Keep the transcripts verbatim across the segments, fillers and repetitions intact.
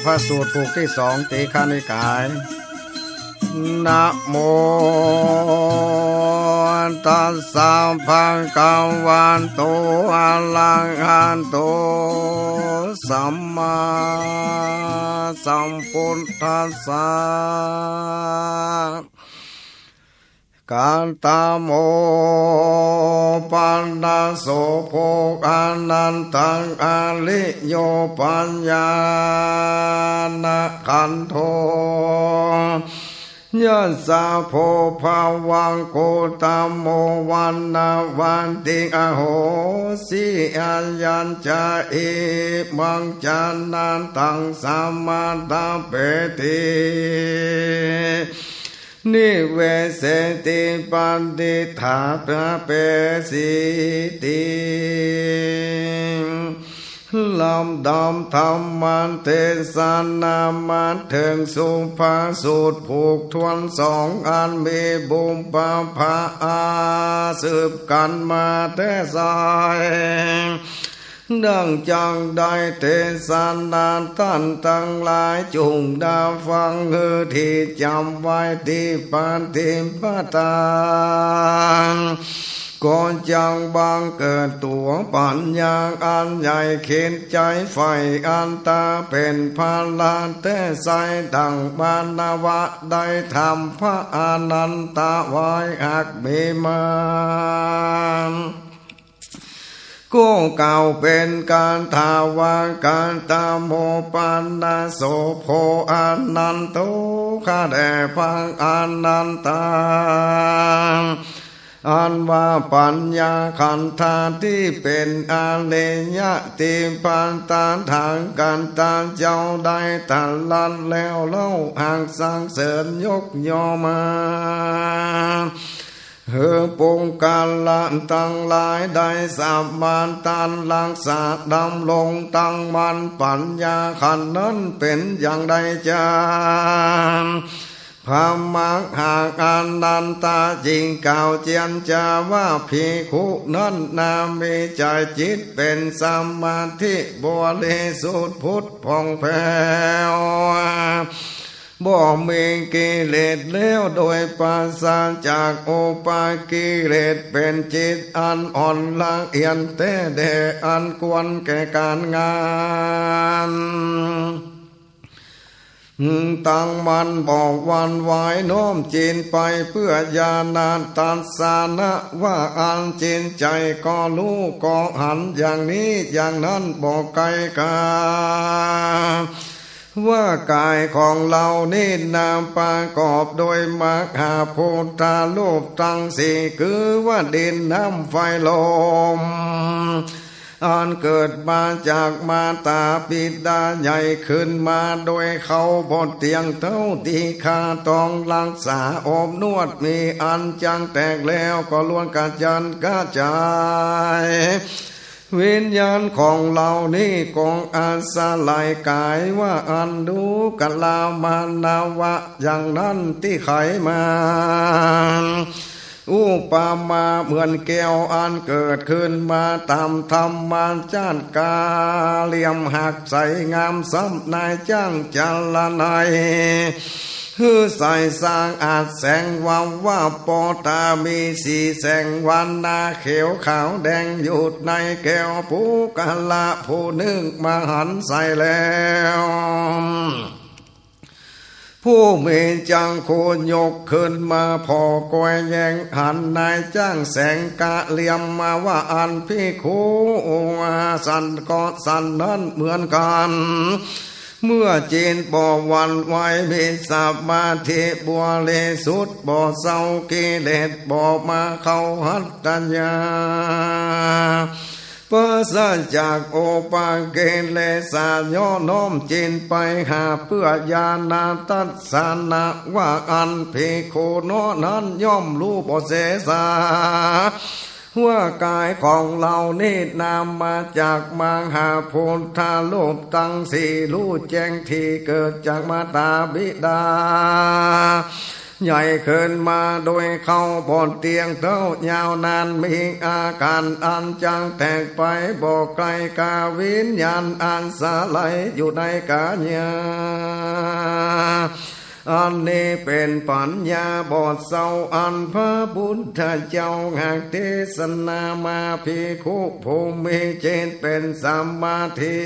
พระสูตรผูกตี้สอง ทีฆนิกาย นะโมตัสสะ ภะคะวะโต อะระหะโต สัมมาสัมพุทธัสสะ กะตะโม ปะนะโส โภคานันตัง อะริโย ปัญญาณขันโธ ยัสสะ โพ ภะวัง โกตะโม วัณณวัตติ อโหสิ อายัญจะ อิมัง จะนะตัง สะมะตะเปติ นิเวเสติ ปะติฏฐานะเปสิติ ลำดับธรรมเตสนามาเถิงสุภาสูตรผูกถ้วนสอง อันมีบุพผาอาสืบกั๋นมาแต่ไส ดังจักได้เตสนา ต้านตังหลายจุ่งดาฟัง หื้อดีจ๋ำไว้ตี้ปฏิปตา ก็จักบังเกิดตั๋วปัญญาอันใหญ่ เข็นใจ๋ใฝ่อัตตาเป๋นพาหะแต่ไส ดังมานวะได้ถามพระอานันทะไว้หากมีมา ก็กล่าวเป๋นคาถาว่า กะตะโม ปะนะโส โพ อานันโท ข้าแต่พระอานันทะ อันว่าปัญญาขันธาตี้เป๋นอริยะติปตา ตถาคตะเจ้าได้ตรัสแล้วเล่า หากสรรเสริญยกย่องมา หื้อปุคคละตังหลายได้สมาทานฮักษาดำรงตั้งมั่น ปัญญาขันธ์นั้นเป๋นอย่างใดจา พระมหาอานันทะจึงกล่าวเจียรจาว่า ภิกขุนั้นนามีใจ๋จิตเป๋นสมาธิบริสุทธิ์ผุดผ่องแผ้ว บ่มีกิเลสแล้ว โดยปราศจากอุปกิเลส เป๋นจิตอันอ่อนละเอียดแต๊แด่ อันควรแก่ก๋านงาน ตั้งมั่นบ่หวั่นไหว น้อมจิตไปเปื้อญาณทัสสนะ ว่าอั้นจิตใจ๋ก็ฮู้ก็หันอย่างนี้อย่างนั้นบ่ไกลกา ว่ากายของเฮานี้นาประกอบโดยมหาภูตารูปตังสี่ คือว่าดินน้ำไฟลม อันเกิดมาจากมารดาบิดาใหญ่ ขึ้นมาโดยเขาบ่เตี้ยงเต๊าตี้คา ต้องฮักษาอบนวด มีอันจักแตกแล้วก็ล้วนกระจัดกระจาย วิญญาณของเฮานี้ก็อาศัยก๋ายว่าอันดูกะลามานวะอย่างนั้นตี้ไขมา อุปมาเหมือนแก้วอันเกิดขึ้นมาต๋ามธรรมชาติ กาเหลี่ยมหักใสงาม ซ้ำนายจ้างจารณัย หื้อใสสะอาดแสงวับวาบ ปอตามีสีแสงวันนา เขียวขาวแดง อยู่ในแก้วปุคคละผู้นึ่งมหันต์ใสแล้ว ผู้มีจักขุยกขึ้นมาผ่อ ก็แยงหันนายจ้างแสงกาเหลี่ยมมาว่าอั้น ภิกขุสันก็สันนั้นเหมือนกั๋น เมื่อจิตบ่หวั่นไหว มีสมาธิบริสุทธิ์ บ่เศร้ากิเลส บ่มาเข้าหัตถยา ปราศจากอุปกิเลส ย่อน้อมจิตไปหาเปื้อญาณทัสสนะ ว่าอั้นภิกขุนั้นย่อมฮู้บ่เสสา ว่ากายของเฮานี้นามาจากมหาภูตารูปตังสี่ ฮู้แจ้งตี้เกิดจากมารดาบิดา ใหญ่ขึ้นมาโดยเข้าบนเตียงเต๊า ยาวนานมีอาก๋านอันจักแตกไป บ่ไกลกาวิญญาณอันสลายอยู่ในก๋ายา อันนี้เป๋นปัญญาบ่เศร้า อันพระพุทธเจ้าหากเตสนามา ภิกขุผู้มีจิตเป๋นสมาธิ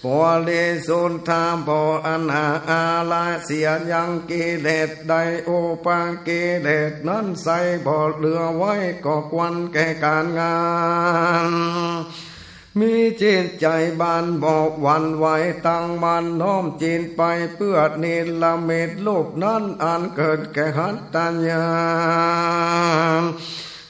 บริสุทธา บ่อันหาอาละเสียยังกิเลสใด อุปกิเลสนั้นไส้บ่เหลือไว้ ก็ควรแก่ก๋านงาน มีจิตใจ๋บ่หวั่นไหว ตั้งมั่นน้อมจิตไปเปื้อนิรมิตรูปนั้น อันเกิดแก่หัตถญาณ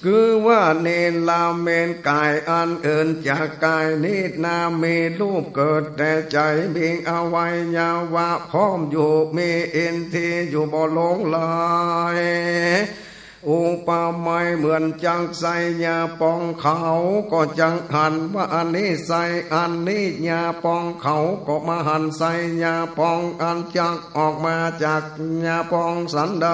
คือว่านิรมิตก๋ายอันอื่นจากก๋ายนี้นา มีรูปเกิดแต่ใจ๋ มีอวัยวะพร้อมอยู่ มีอินทรีย์อยู่บ่หลงไหล อุปมาเหมือนจักใส่ยาป๋อง เขาก็จักหันว่าอันนี้ใส่ อันนี้ยาป๋อง เขาก็มาหันใส่ยาป๋องอันจักออกมาจากยาป๋องสันใด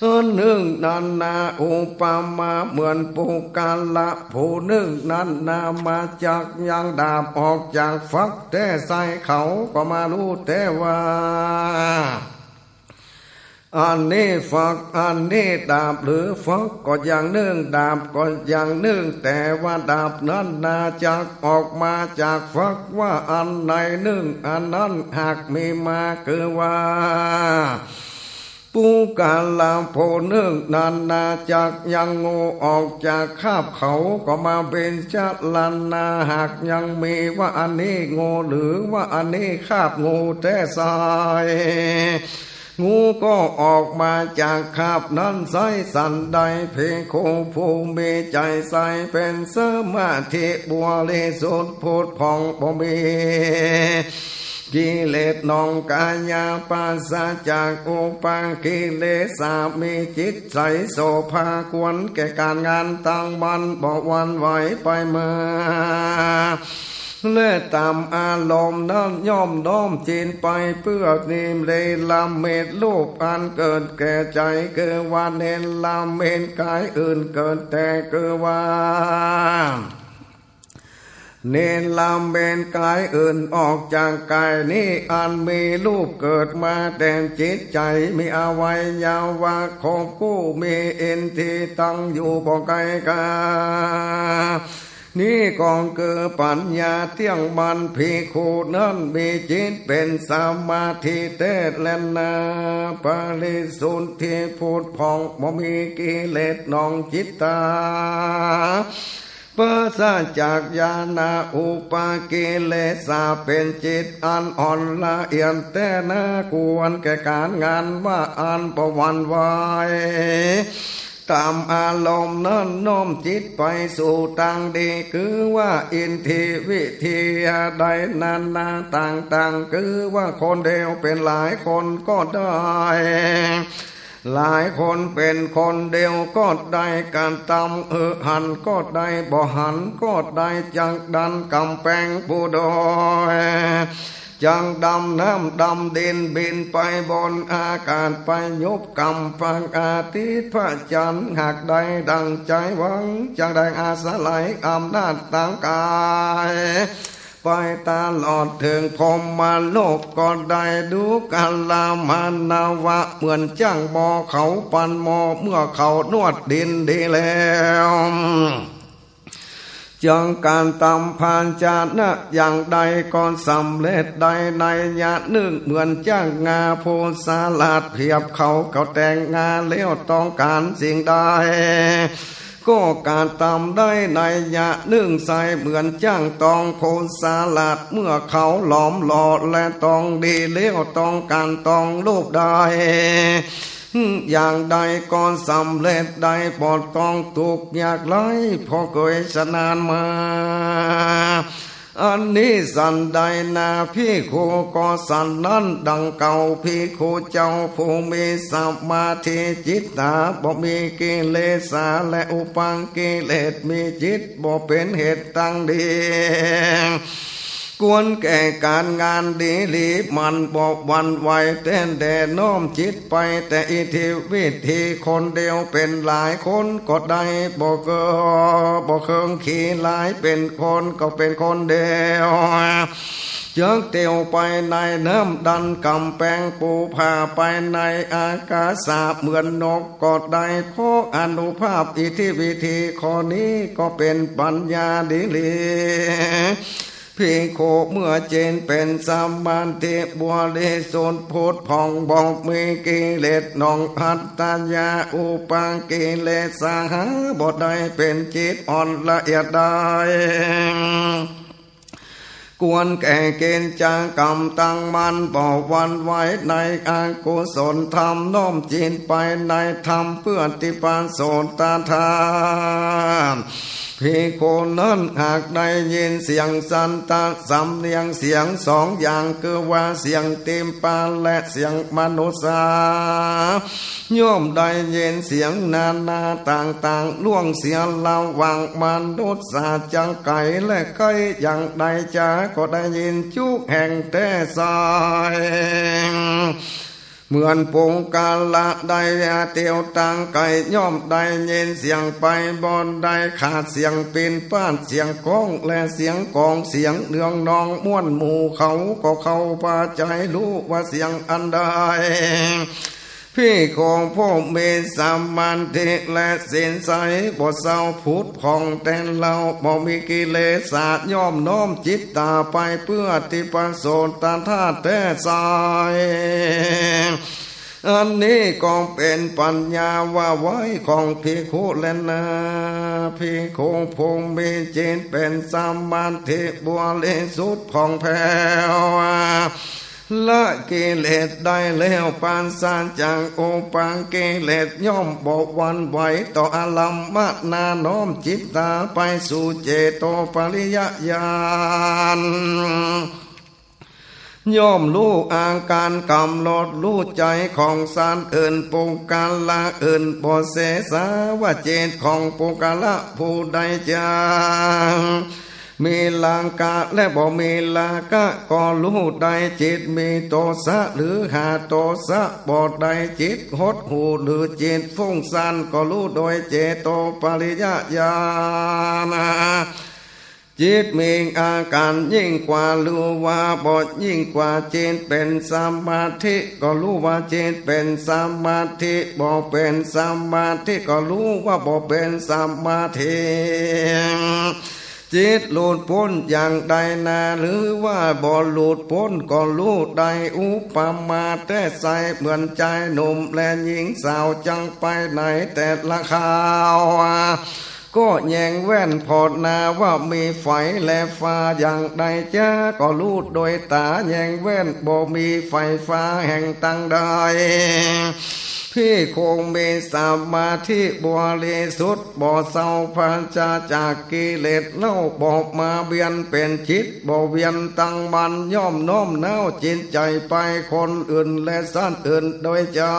อันนึ่งนั้นนา อุปมาเหมือนปุคคละผู้นึ่งนั้นนา มาจักยังดาบออกจากฝักแต๊ไส้ เขาก็มาฮู้แต๊ว่า อันนี้ฝัก อันนี้ดาบ หรือฝักก็อย่างนึ่ง ดาบก็อย่างนึ่ง แต่ว่าดาบนั้นนาจักออกมาจากฝักว่าอันใดนึ่ง อันนั้นหากมีมา คือว่า ปุคคละผู้นึ่งนั้นนาจักยังงูออกจากคราบ เขาก็มาพิจารณา หากยังมีว่าอันนี้งู หรือว่าอันนี้คราบงูแต๊ไส้ งูก็ออกมาจากคราบนั้นไส้สันใด ภิกขุผู้มีใจ๋ใสเป๋นสมาธิบริสุทธิ์ผุดผ่องบ่มี กิเลสหนองก๋ายา ปราศจากอุปกิเลสา มีจิตใสโสภา ควรแก่ก๋านงาน ตั้งมั่นบ่หวั่นไหวไปมา และต๋ามอารมณ์นั้นย่อมน้อมจิตไปเปื้อนิรมิตรูปอันเกิดแก่ใจ๋ คือว่านิรมิตก๋ายอื่นเกิดแต่ คือว่า นิรมิตก๋ายอื่นออกจากก๋ายนี้ อันมีรูปเกิดมาแต่จิตใจ๋ มีอวัยวะครบคู่ มีอินทรีย์ตั้งอยู่บ่ไกลกา นี้ก็คือปัญญาเตี้ยงมั่น ภิกขุนั้นมีจิตเป๋นสมาธิแต๊แลนา บริสุทธิ์ผุดผ่องบ่มีกิเลสหนองจิตตา ปราศจากยานะ อุปกิเลสา เป๋นจิตอันอ่อนละเอียดแต๊นา ควรแก่ก๋านงานว่าอันบ่หวั่นไหว ต๋ามอารมณ์นั้นน้อมจิตไปสู่ตางดี คือว่าอิทธิวิธีใดนานาต่างๆ คือว่าคนเดียวเป๋นหลายคนก็ได้ หลายคนเป๋นคนเดียวก็ได้ กระตำหือหันก็ได้ บ่หันก็ได้ จักดันก๋ำแปงภูดอย จักดำน้ำดำดิน บินไปบนอากาศ ไปยุบก๋ำปางอาทิตย์พระจันทร์ หากได้ดังใจ๋หวัง จักได้อาศัยอำนาจตางก๋าย ไปตลอดเถิงพรหมโลกก็ได้ ดูกรามาณวะเหมือนจ้างหม้อเขาปั่นหม้อ เมื่อเขานวดดินดีแล้ว จักก๋านตำภาชนะอย่างใดก็สำเร็จได้ นัยยะนึ่งเหมือนจ้างงาผู้สลาดเปรียบเขา เขาแต่งงาแล้วต้องก๋านสิ่งใด ก็กระตำได้ นัยยะนึ่งไส้เหมือนจ้างตองผู้สลาด เมื่อเขาหลอมหล่อและตองดีแล้ว ต้องก๋านตองรูปใด อย่างใดก็สำเร็จได้ บ่ต้องตุ๊กข์ยากไร้ เพราะเกยชำนาญมา อันนี้สันใดนา ภิกขุก็สันนั้นดังเก่า ภิกขุเจ้าผู้มีสมาธิจิตตา บ่มีกิเลสาและอุปกิเลส มีจิตบ่เป๋นเหตุตางดี ควรแก่ก๋านงานดีหลี หมั่นบ่หวั่นไหวแต๊แด่ น้อมจิตไปแต่อิทธิวิธี คนเดียวเป๋นหลายคนก็ได้ บ่เกอ บ่เคิงขี้หลาย เป๋นคนก็เป๋นคนเดียว จักเตียวไปในน้ำดันก๋ำแปงปูผาไปในอากาสะเหมือนนกก็ได้ เพราะอานุภาพอิทธิวิธีข้อนี้ก็เป๋นปัญญาดีหลี ภิกขุเมื่อจิตเป๋นสมาธิบริสุทธิ์ผุดผ่อง บ่มีกิเลสหนอง อัตตา อุปกิเลสหาบ่ได้ เป๋นจิตอ่อนละเอียดได้ ควรแก่กิจก๋รรมตั้งมั่น บ่หวั่นไหวในอกุศลธรรม น้อมจิตไปในธรรมเปื้อทิพพโสตธาตุ ภิกขุนั้นหากได้ยินเสียงสัตตะ สำเนียงเสียงสองอย่าง คือว่าเสียงทิพพะและเสียงมนุษย์ ย่อมได้ยินเสียงนานาต่างๆ ล่วงเสียระหว่างมนุษย์จะไก๋และใก้อย่างใดจา ก็ได้ยินจุแห่งแต๊ไซร้ เหมือนปุคคละได้เตียวตางไก๋ ย่อมได้ยินเสียงไปบ่ได้ขาด เสียงปินป้าน เสียงก้องและเสียงกอง เสียงเนืองนองม่วนหมู่เขา ก็เข้าปาใจ๋ฮู้ว่าเสียงอันใด ภิกขุผู้มีสมาธิและศีลใส บ่เศร้าผุดผ่องแต๊เล่า บ่มีกิเลสะ ย่อมน้อมจิตตาไปเปื้อทิพพโสตธาตุแต๊ไซร้ อันนี้ก็เป๋นปัญญาว่าไว้ของภิกขุแลนา ภิกขุผู้มีจิตเป๋นสมาธิบริสุทธิ์ผ่องแผ้ว ละกิเลสได้แล้ว ปราศจากอุปกิเลส ย่อมบ่หวั่นไหวต่ออารัมมณา น้อมจิตตาไปสู่เจโตปริยญาณ ย่อมฮู้อาก๋านก๋ำหนดฮู้ใจ๋ของสัตว์อื่น ปุคคละอื่น บ่เสสาว่าจิตของปุคคละผู้ใดจา มีราคะและบ่มีราคะก็ฮู้ได้ จิตมีโทสะหรือหาโทสะบ่ได้ จิตหดหู่หรือจิตฟุ้งซ่านก็ฮู้โดยเจโตปริยญาณ จิตมีอาก๋านยิ่งกว่าหรือว่าบ่ยิ่งกว่า จิตเป๋นสมาธิก็ฮู้ว่าจิตเป๋นสมาธิ บ่เป๋นสมาธิก็ฮู้ว่าบ่เป๋นสมาธิ จิตหลุดป๊นอย่างใดนา หรือว่าบ่หลุดป๊นก็ฮู้ได้ อุปมาแต๊ไซร้ เหมือนจายหนุ่มและญิงสาวจักไปไหนแต่ละคราว ก็แยงแว่นผ่อหน้าว่ามีไฟและฟ้าอย่างใดจา ก็ฮู้โดยต๋าแยงแว่น บ่มีไฟฟ้าแห่งตังใด ภิกขุมีสมาธิบริสุทธิ์ บ่เศร้าปราศจากกิเลสเล่า บ่มาเวียนเป๋นจิต บ่เวียนตั้งมั่น ย่อมน้อมน้าวจิตใจ๋ไปคนอื่นและสัตว์อื่นโดยใจ๋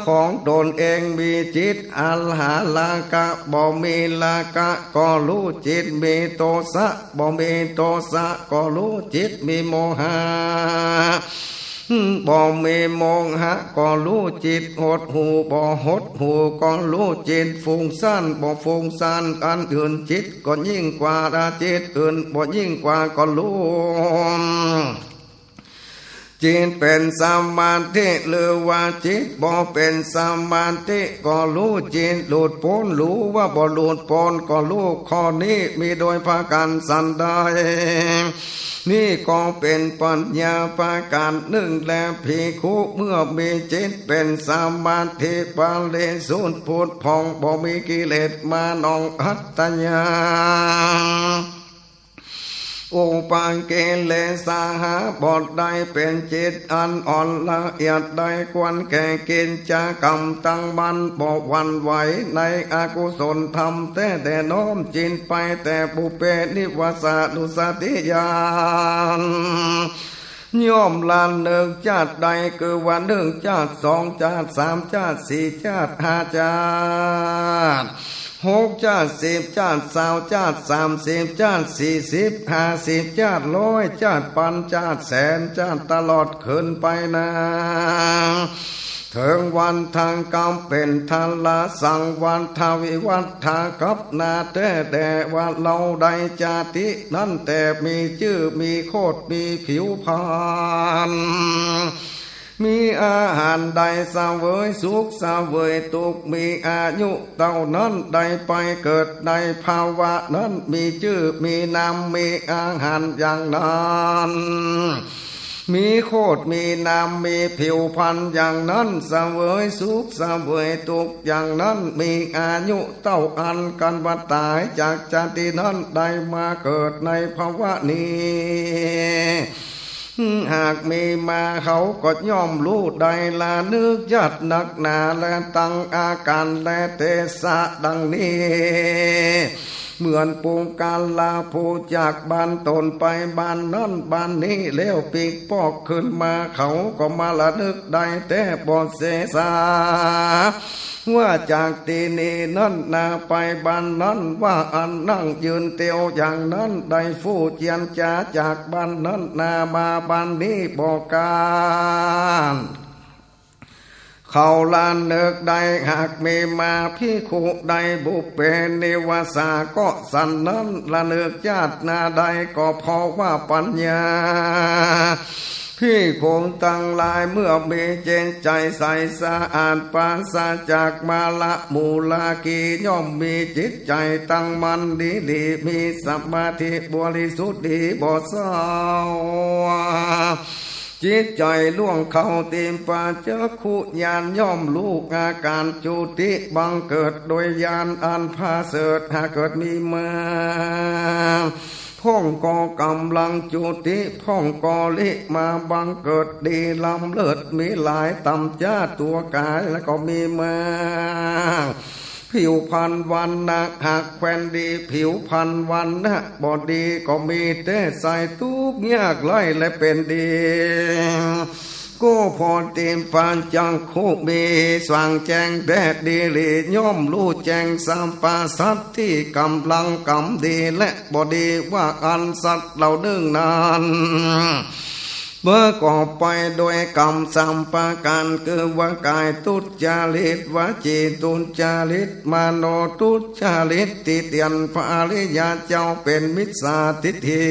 ของตนเอง มีจิตอันหาราคะ บ่มีราคะก็ฮู้ จิตมีโทสะ บ่มีโทสะก็ฮู้ จิตมีโมหะ บ่มีโมหะก็ฮู้ จิตหดหู่ บ่หดหู่ก็ฮู้ จิตฟุ้งซ่าน บ่ฟุ้งซ่าน อันอื่นจิตก็ยิ่งกว่า จิตอื่นบ่ยิ่งกว่าก็ฮู้ จิตเป๋นสมาธิหรือว่าจิตบ่เป๋นสมาธิก็ฮู้ จิตหลุดป๊นหรือว่าบ่หลุดป๊นก็ฮู้ ข้อนี้มีโดยประก๋านสันใด นี่ก็เป๋นปัญญาประก๋านนึ่งแล ภิกขุเมื่อมีจิตเป๋นสมาธิบริสุทธิ์ผุดผ่อง บ่มีกิเลสมาหนองอัตตา อุปกิเลสหาบ่ได้ เป๋นจิตอันอ่อนละเอียดได้ ควรแก่กิจก๋รรมตั้งมั่น บ่หวั่นไหวในอกุศลธรรมแต๊แด่ น้อมจิตไปแต่ปุพเพนิวาสานุสติญาณ ย่อมระลึกจาติได้ คือว่านึ่งจาติ สองจาติ สามจาติ สี่จาติ ห้าจาติ หกจ๊าด สิบจ๊าด ซาวจ๊าด สามสิบจ๊าด สี่สิบ ห้าสิบจ๊าด ร้อยจ๊าด ปันจ๊าด แสนจ๊าด ตลอดขึ้นไปนา เถิงวันทางกำเป๋นทาระสังวัตถวิวัตถากับนาแต๊ แต่ว่าเฮาได้จ๊าตินั้นแต่มีจื้อมีโคตรมีผิวพรรณ มีอาหารได้เสวยสุขเสวยตุ๊กข์ มีอายุเต้านั้นได้ไปเกิดในภาวะนั้น มีจื้อมีนามมีอาหารอย่างนั้น มีโคตรมีนามมีผิวพรรณอย่างนั้น เสวยสุขเสวยตุ๊กข์อย่างนั้น มีอายุเต้าอั้น กันว่าต๋ายจากจ๊าตินั้นได้มาเกิดในภาวะนี้ หากมีมาเขาก็ย่อมฮู้ได้ ระนึกจัดนักหนา และตังอาก๋ารและเตสะดังนี้ เหมือนปุคคละผู้จากบ้านต๋นไปบ้านนั้นบ้านนี้ แล้วปิ๊กปอกขึ้นมา เขาก็มาระนึกได้แต๊บ่เสสา ว่าจากตี้นี้นั้นนาไปบ้านนั้น ว่าอันนั่งยืนเตียวอย่างนั้น ได้ฟู่เจียรจาจากบ้านนั้นนามาบ้านนี้บ่กล้า เขาระนึกได้ หากมีมาภิกขุได้ปุพเพนิวาสา ก็สันนั้น ระนึกจัดนาได้ก็เพราะว่าปัญญา ภิกขุตังหลายเมื่อมีจิตใจ๋ใสสะอาดปราศจากมลมูลากี ย่อมมีจิตใจ๋ตั้งมั่นดีหลี มีสมาธิบริสุทธิ์ดีบ่เศร้า จิตใจ๋ล่วงเข้าติปะจักขุญาณ ย่อมฮู้อาก๋ารจุติบังเกิด โดยญาณอันผาเสริฐ หากเกิดมีมา พ่องก็ก๋ำลังจุติ พ่องก็ลิมาบังเกิดดีล้ำเลิศ มีหลายต่ำจ๊าตั๋วก๋าย แล้วก็มีมา ผิวพรรณวรรณะหากแควนดี ผิวพรรณวรรณะบ่ดีก็มีแต๊ ใสตุ๊กข์ยากไร้และเป๋นดี ก็เพราะติปะจักขุมีสว่างแจ้งแต๊ดีหลี ย่อมฮู้แจ้งสรรพสัตว์ตี้ก๋ำลังกรรมดีและบ่ดี ว่าอันสัตว์เหล่านึ่งนั้น ประกอบไปโดยกรรมสามประก๋าร คือว่ากายทุจริต วจีทุจริต มโนทุจริต ตี้เตียนพระอริยะเจ้าเป๋นมิจฉาทิฏฐิ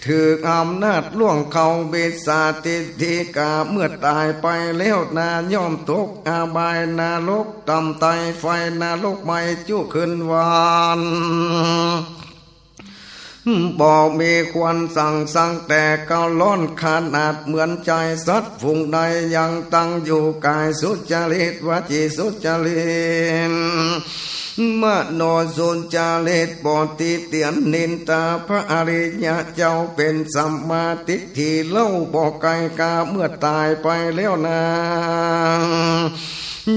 ถืกอำนาจล่วงเข้ามิจฉาทิฏฐิ ก๋าเมื่อต๋ายไปแล้วนา ย่อมตกอบายนรกต่ำไต้ ไฟนรกไหม้จุขึ้นวัน บ่มีควันสังสัง แต่ก็ฮ้อนขนาดเหมือนใจ๋สัตว์ฝูงใด ยังตั้งอยู่กายสุจริต วจีสุจริต มโนสุจริต บ่ติเตียนนินทาพระอริยะเจ้า เป๋นสัมมาทิฏฐิเล่า บ่ไกลก๋าเมื่อต๋ายไปแล้วนา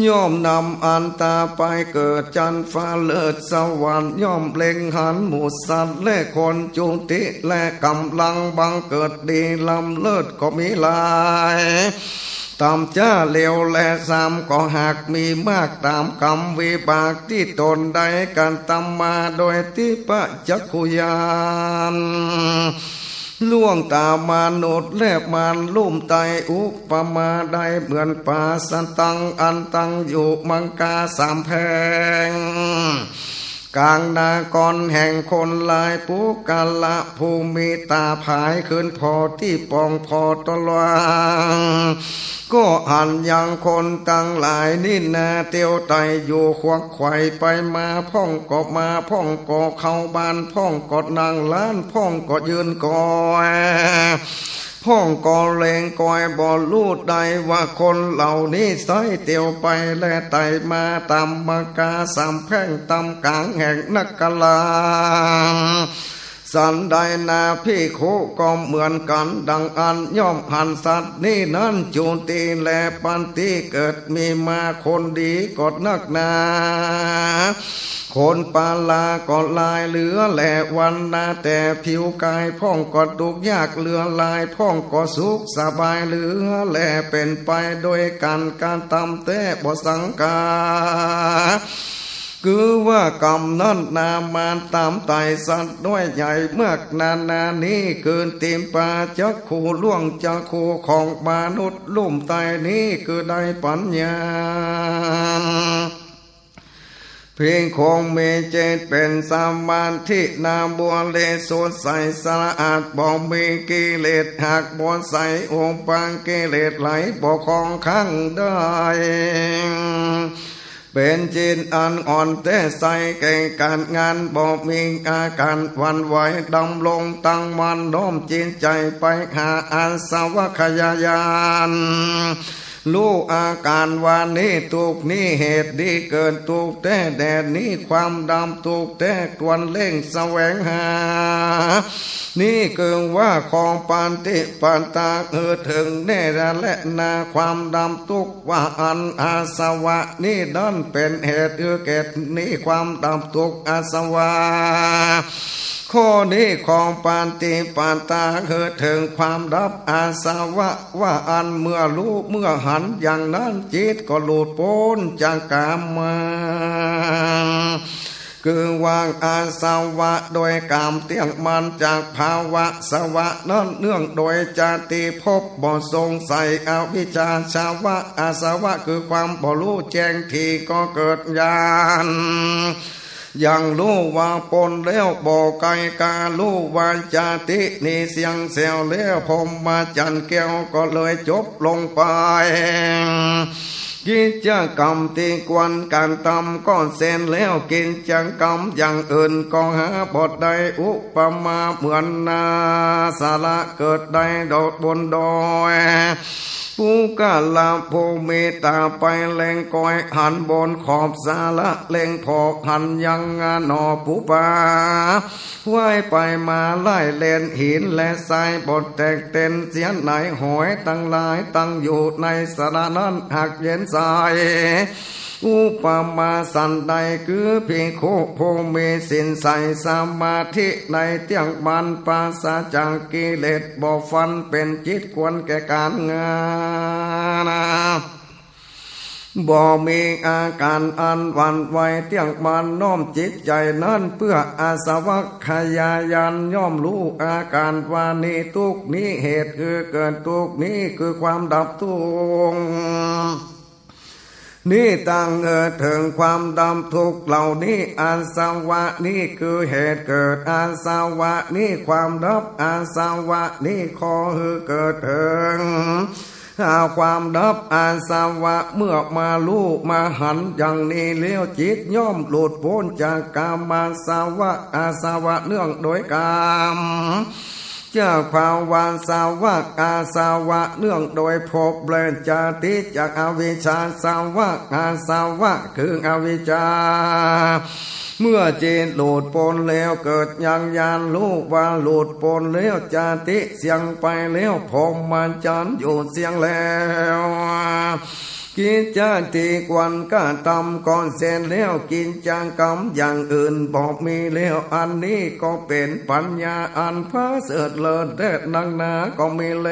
ย่อมนำอัตตาไปเกิดจั๊นฟ้าเลิศสวรรค์ ย่อมเล็งหันหมู่สัตว์และคนจุติ และก๋ำลังบังเกิดดีล้ำเลิศก็มีหลายต่ำจ๊า เลวและซามก็หากมีมากต๋ามกรรมวิบากตี้ต๋นได้กระทำมาโดยทิพจักขุญาณ ล่วงต๋ามนุษย์และมารลุ่มไต้ อุปมาได้เหมือนป่าสะตัง อันตั้งอยู่มังคาสามแพร่ง ก๋างนครแห่งคนหลาย ปุคคละผู้มีต๋าผายขึ้นผ่อตี้ป่องผ่อตะลวง ก็หันยังคนตังหลายนี้นา เตียวไต่อยู่ขวักไขว่ไปมา พ่องก็มา พ่องก็เข้าบ้าน พ่องก็นั่งลาน พ่องก็ยืนกอย พ่องก็เล็งกอย บ่ฮู้ได้ว่าคนเหล่านี้ใส้เตียวไปและไต่มาต๋ามมังคาสามแพร่ง ต๋ามก๋างแห่งนครา สันใดนา ภิกขุก็เหมือนกั๋นดังอั้น ย่อมหันสัตว์นี้นั้นจุติและปฏิเกิด มีมาคนดีก็นักหนา คนปาลาก็หลายเหลือแล วรรณะแต่ผิวก๋าย พ่องก็ตุ๊กข์ยากเหลือหลาย พ่องก็สุขสบายเหลือแล เป๋นไปโดยก๋านกระทำแต๊บ่สังกา คือว่ากำนั้นนามาต๋ามไต่สัตว์น้อยใหญ่มากนานานี้ คือติปปาจักขุ ล่วงจักขุของมนุษย์ลุ่มไต้นี้ คือได้ปัญญา เพียงคงมีจิตเป๋นสมาธินา บริสุทธิ์ใสสะอาด บ่มีกิเลส หากบ่ใสอุปกิเลสไหล บ่คงค้างได้ เป๋นจิตอันอ่อนแต๊ใสแก่ก๋านงาน บ่มีอาก๋านหวั่นไหว ดำรงตั้งมั่นน้อมจิตใจ๋ไปหาอาสวัคคยญาณ ฮู้อาก๋านว่านี้ตุ๊กข์ นี้เหตุ นี้เกิดตุ๊กข์แต๊ แดนนี้ความดับตุ๊กข์แต๊ ควรเร่งแสวงหา นี้คือว่าข้อปฏิปทาหื้อเถิงแน่แลนา ความดับตุ๊กข์ว่าอั้น อาสวะนี้นั้นเป๋นเหตุหื้อเกิด นี้ความดับตุ๊กข์อาสวะ ข้อนี้ข้อปฏิปทาหื้อเถิงความดับอาสวะว่าอั้น เมื่อฮู้เมื่อหันอย่างนั้น จิตก็หลุดป๊นจากก๋ามมา คือวางอาสวะโดยก๋าม เตี้ยงมั่นจากภาวะสวะนั้น เนื่องโดยจาติภพ บ่สงสัยอวิชชาสวะ อาสวะคือความบ่ฮู้แจ้ง ตี้ก็เกิดญาณ ยังฮู้ว่าป๊นแล้ว บ่ไกลกา ฮู้ว่าจาตินี้เสี้ยงแซวแล้ว พรหมจรรย์แก้วก็เลยจบลงไป กิจกรรมตี้ควรกระทำก็เสร็จแล้ว กิจกรรมอย่างอื่นก็หาบ่ได้ อุปมาเหมือนนาสาหละเกิดได้ดอกบนดอย ปุคคละผู้มีต๋าไปแลงก้อยหันบนขอบสาหละ แลงผอกหันยังหน่อปูปลา ว่ายไปมาไล่เล่น หินและทรายบ่แตกเต็นเสียไหน หอยตังหลายตั้งอยู่ในสาหละนั้นหากเย็นใส อุปมาสันใด คือภิกขุผู้มีศีลใส สมาธิในเตี้ยงมั่น ปราศจากกิเลส บ่ฟั่น เป๋นจิตควรแก่ก๋านงาน บ่มีอาก๋านอันหวั่นไหว เตี้ยงมั่นน้อมจิตใจ๋นั้นเปื้อ อาสวัคคยญาณย่อมฮู้อาก๋านว่านี้ตุ๊กข์ นี้เหตุหื้อเกิดตุ๊กข์ นี้คือความดับตุ๊กข์ นี้ตังหื้อเถิงความดับตุ๊กข์เหล่านี้ อาสวะนี้คือเหตุเกิด อาสวะนี้ความดับ อาสวะนี้ข้อหื้อเกิดเถิง หาความดับอาสวะ เมื่อมาฮู้มาหันอย่างนี้แล้ว จิตย่อมหลุดป๊นจากกามาสวะ อาสวะเนื่องโดยกาม จากภวาสวะ อาสวะเนื่องโดยภพและจาติ จากอวิชชาสวะ อาสวะคืออวิชชา เมื่อจิตหลุดป๊นแล้วเกิดยังญาณฮู้ว่าหลุดป๊นแล้ว จาติเสี้ยงไปแล้ว พรหมจรรย์อยู่เสี้ยงแล้ว กิจตี้ควรกระทำก็เสร็จแล้ว กิจกรรมอย่างอื่นบ่มีแล้ว อันนี้ก็เป๋นปัญญาอันประเสริฐเลิศแต๊นักหนาก็มีแล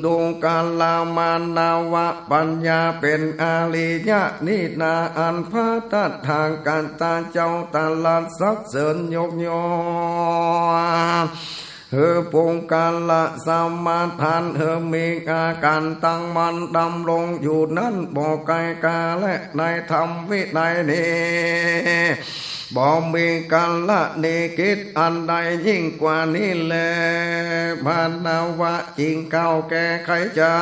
ดูกรามาณวะ ปัญญาเป๋นอริยะนี้นา อันพระตถาคตเจ้าตรัสสรรเสริญยกย่อง หื้อปุคคละสมาทาน หื้อมีอาก๋านตั้งมั่นดำรงอยู่นั้น บ่ไกลกา และในธรรมวินัยนี้ บ่มีกรณียกิจอันใดยิ่งกว่านี้แล มาณวะ จึงเข้าแก้ไขจา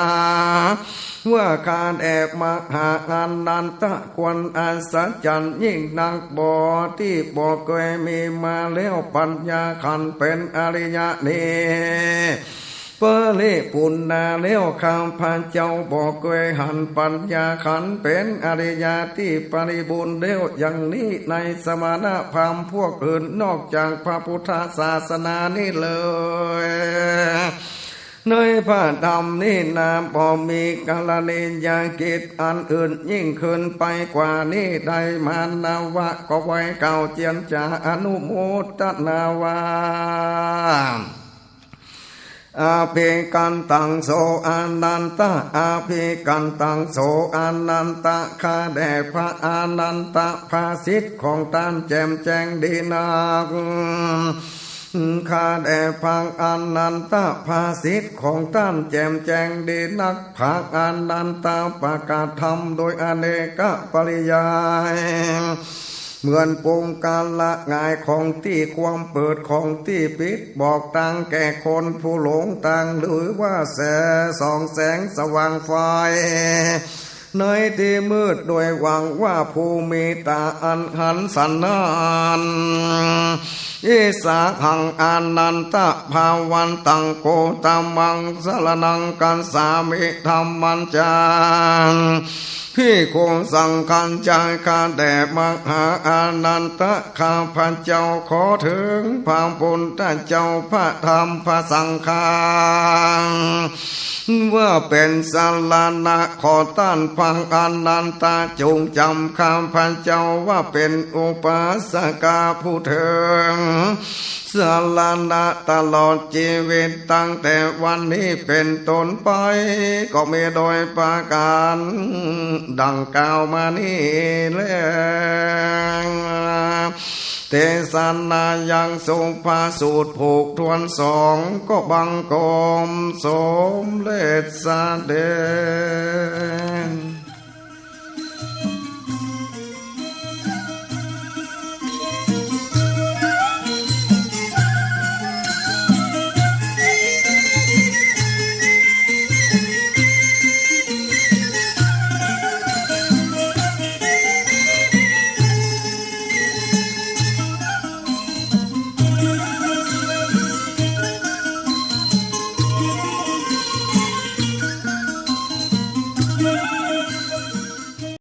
ว่าข้าแต่มหาอานันทะ ควรอัศจรรย์ยิ่งนักบ่ ตี้บ่เกยมีมาแล้ว ปัญญาขันธ์เป๋นอริยะนี้ ปริปูรณาแล้ว ข้าพเจ้าบ่เกยหันปัญญาขันธ์เป๋นอริยะตี้ปริบูรณ์แล้วอย่างนี้ ในสมณพราหมณ์พวกอื่นนอกจากพระพุทธศาสนานี้เลย ในพระธรรมนี้นา บ่มีกรณียกิจอันอื่นยิ่งขึ้นไปกว่านี้ได้ มาณวะ ก็ไหว้กล่าวเจียรจาอนุโมทนาว่า อภิกันตัง โส อานันทะ อภิกันตัง โส อานันทะ ข้าแต่พระอานันทะ ภาษิตของต้านแจ่มแจ้งดีนัก ข้าแต่พระอานันทะ ภาษิตของต้านแจ่มแจ้งดีนัก พระอานันทะ ประกาศธรรมโดยอเนกปริยาย เหมือนปงกาละหงายของตี้คว่ำ เปิดของตี้ปิด บอกตางแก่คนผู้หลงตาง หรือว่าแสง ส่องแสงสว่างไฟ ในตี้มืด โดยหวังว่าผู้มีต๋าอันหันสันนาน อิสาหัง อานันทะ ภาวันตัง โคตมัง สรณัง คัจฉามิ ธัมมัญจะ ภิกขุ สังฆัญจะ ข้าแต่มหาอานันทะ ข้าพเจ้าขอเถิงพระพุทธเจ้า พระธรรม พระสังฆา ว่าเป๋นสรณะ ขอต้านพระอานันทะ จงจ๋ำข้าพเจ้าว่าเป๋นอุปาสกาผู้เถิงสรณะตลอดจีวิต ตั้งแต่วันนี้เป๋นต้นไป ก็มีโดยประก๋านดังกล่าวมานี้แล เทศนายังสุภาสูตรผูกถ้วนสอง ก็บังคมสมเร็จเสด็จ